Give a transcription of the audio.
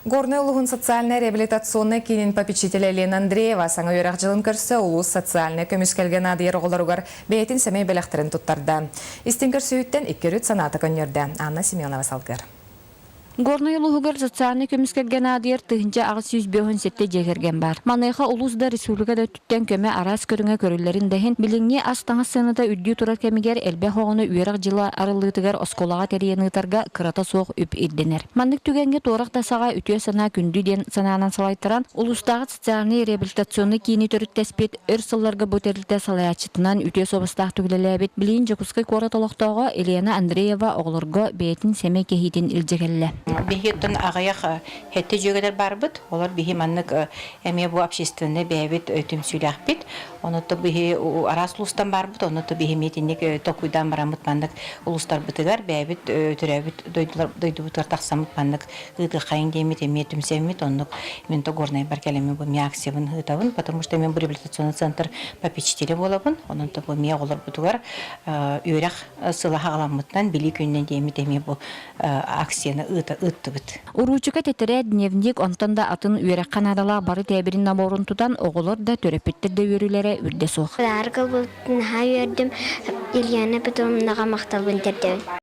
Горнай улууһун социальнай реабилитационнай киинин попечителэ Елена Андреева саҥа үөрэх дьылын көрсө улуус социальнай көмүскэлгэ наадыйар оҕолоругар бэйэтин сэмэй бэлэхтэрин туттарда. Истиҥ көрсүһүүттэн икки өрүт санаата көнньүөрдэ. Анна Семенова салгыар. Горнай улууһугар социальнай көмүскэлгэ наадыйар 1857 дьиэ кэргэн баар. Маныаха улуус да республика да өттүттэн көмө араас көрүҥэ көрүллэрин да иһин, билиҥҥи ас-таҥас сыаната үрдүү турар кэмигэр элбэх оҕону үөрэх дьыла арыллыытыгар оскуолаҕа тэрийэн ыытарга кырата суох үп ирдэнэр. Маннык түгэҥҥэ туорах да саҕа үтүө санаа күндү диэн санаанан салайтаран, улуустааҕы социальнай реабилитационнай киини төрүттэспит, өр сылларга бу тэрилтэ салайааччытынан үтүө суобастаахтык үлэлээбит, билигин Дьокуускай куорат олохтооҕо Елена Андреева оҕолорго бэйэтин сэмэй кэһиитин илдьэ кэллэ. Биһиги оттон аҕыйах сэттэ дьүөгэлэр баарбыт. Олор биһи маннык эмиэ бу общественнай бэйэбит түмсүүлээхпит. Онуттан биһи араас улуустан баарбыт, онуттан биһи эмиэ итинник толкуйдаан бараммыт маннык улуустарбытыгар бэйэбит төрөөбүт дойдубутугар тахсаммыт маннык ыытыаххайын диэммит эмиэ түмсэммит оннук мин то Горнайбар кэлэммин бу эмиэ акциябын ыытабын, потому что мен бу реабилитационный центр попечителэ буолабын, онон то бу эмиэ оҕолорбутугар үөрэх сыла хаҕаламмытынан билии күнүнэн диэммит эмиэ бу акцияны ыыттыбыт. Уруучука тэтэрээт, дневник, онтон да атын үөрэххэ наадалаах бары тээбирин наборун тутан оҕолор да, төрөппүттэр да үөрүүлэрэ үрдэ суох. Подарок ылбыппын наһаа үөрдүм. Ильяна Петровнаҕа махталбын тиэрдэбин.